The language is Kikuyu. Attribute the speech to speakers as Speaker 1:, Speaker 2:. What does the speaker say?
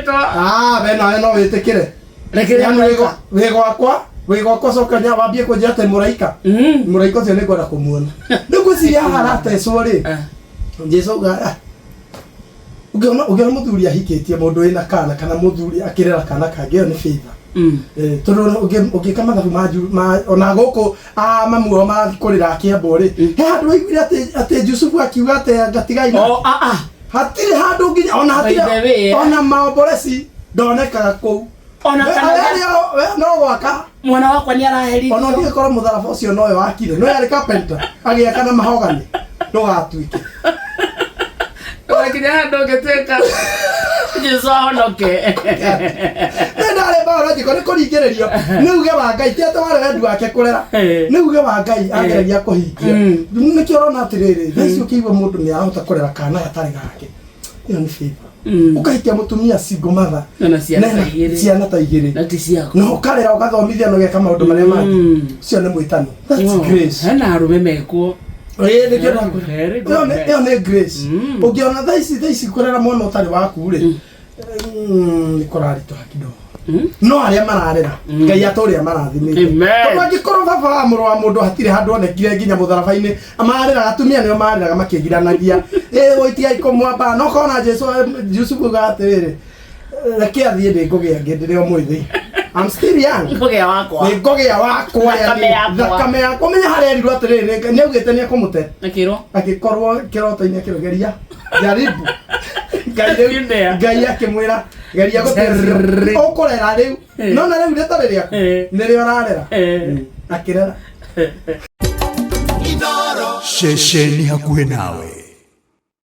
Speaker 1: Rĩtwa.
Speaker 2: Ah, we nawe no wĩtĩkĩre.
Speaker 1: Rekereria
Speaker 2: Yaani
Speaker 1: mũraika.
Speaker 2: wĩ gwakwa, wĩ gwakwa coka nya wambie kũnjĩra atĩ mũraika. Mũraika ũcio nĩ ngwenda kũmuona. Rĩu ngwĩciria haha aratecwo rĩ. Jesu auga "Ah, ũngĩona ũngĩona mũthuri ahikĩtie mũndũ wĩna kana kana mũthuri akĩrera kana kangĩ ĩyo nĩ favor. Eh, tondũ ũngĩka mathabu ma ma ona gũkũ a mamu ao marathiĩ kũrĩra akĩambwo rĩ he handũ waiguire atĩ atĩ Jusufu akiuga atĩ ngatigai na
Speaker 1: Oh, ah, ah.
Speaker 2: hatirĩ handũ nginya ona
Speaker 1: By the way,
Speaker 2: hatirĩ
Speaker 1: eh.
Speaker 2: ona maomboreci ndonekaga kũu
Speaker 1: Ona
Speaker 2: We-
Speaker 1: kana
Speaker 2: arĩa we no gwaka
Speaker 1: mwana wakwa nĩ araherithio.
Speaker 2: ona ũngĩkorwo mũtharaba ũcio noyo wakire no yarĩ carpenter agĩaka na mahogany ndũgatuĩke
Speaker 1: Wakinya handũ ũngĩtuĩka Jesu ahonoke.
Speaker 2: Nĩ ndarĩ biological nĩ kũringĩrĩrio nĩ uge wa Ngai ti atĩ warĩ wendi wake kũrera
Speaker 1: Eh.
Speaker 2: nĩ uge wa Ngai ageragia kũhingia nĩkĩo ũrona atĩrĩrĩ thaa ici ũkĩigua mũndũ nĩ arahota kũrera kana gatarĩ gake ĩyo nĩ favor ũkahikia mũtumia single mother
Speaker 1: Na ciana ta
Speaker 2: na
Speaker 1: igĩrĩ.
Speaker 2: ciana ta igĩrĩ
Speaker 1: Na ti ciaku.
Speaker 2: na ũkarera ũgathomithia na ũgeka maũndũ marĩa mangĩ ũcio nĩ mwĩtano that's
Speaker 1: No,
Speaker 2: grace
Speaker 1: Hena arũme mekuo.
Speaker 2: Ĩĩ, nĩkĩo ndakwĩra.
Speaker 1: Very good.
Speaker 2: Ĩyo ĩyo nĩ grace ũngĩona thaa ici kũrera mwana ũtarĩ waku rĩ nĩ kũraritũha kidogo no arĩa mararera ngai atũrĩa marathimĩte
Speaker 1: Amen.
Speaker 2: tondũ angĩkorwo baba wa mũrũ wa mũndũ hatirĩ handũ onekire nginya mũtharaba-inĩ marĩraga atumia nĩo marĩraga makĩgiranagia ĩ wũitigai kũmwamba no kona Jesu Jusufu auga atĩrĩrĩ reke athiĩ ndĩ ngũgĩa ngĩ ndĩrĩ o mwĩthĩ I'm still young
Speaker 1: Ngũgĩa wakwa.
Speaker 2: nĩ ngũgĩa wakwa
Speaker 1: Thakame
Speaker 2: yani,
Speaker 1: yakwa.
Speaker 2: thakame yakwa menya harĩa erirwo atĩrĩrĩ nĩ augĩte nĩ ekũmũte
Speaker 1: Akĩrwo.
Speaker 2: agĩkorwo kĩroto-inĩ akĩrũgeria jaribu Ngai rĩu-
Speaker 1: Been there.
Speaker 2: ngai akĩmwĩra geria gũteithio
Speaker 1: Jerry.
Speaker 2: ũkũrera rĩu nona rĩu rĩtarĩ rĩaku
Speaker 1: Eh.
Speaker 2: nĩrĩo ũrarera
Speaker 1: Eh.
Speaker 2: Akĩrera
Speaker 3: Ceceni hakuhĩ nawe.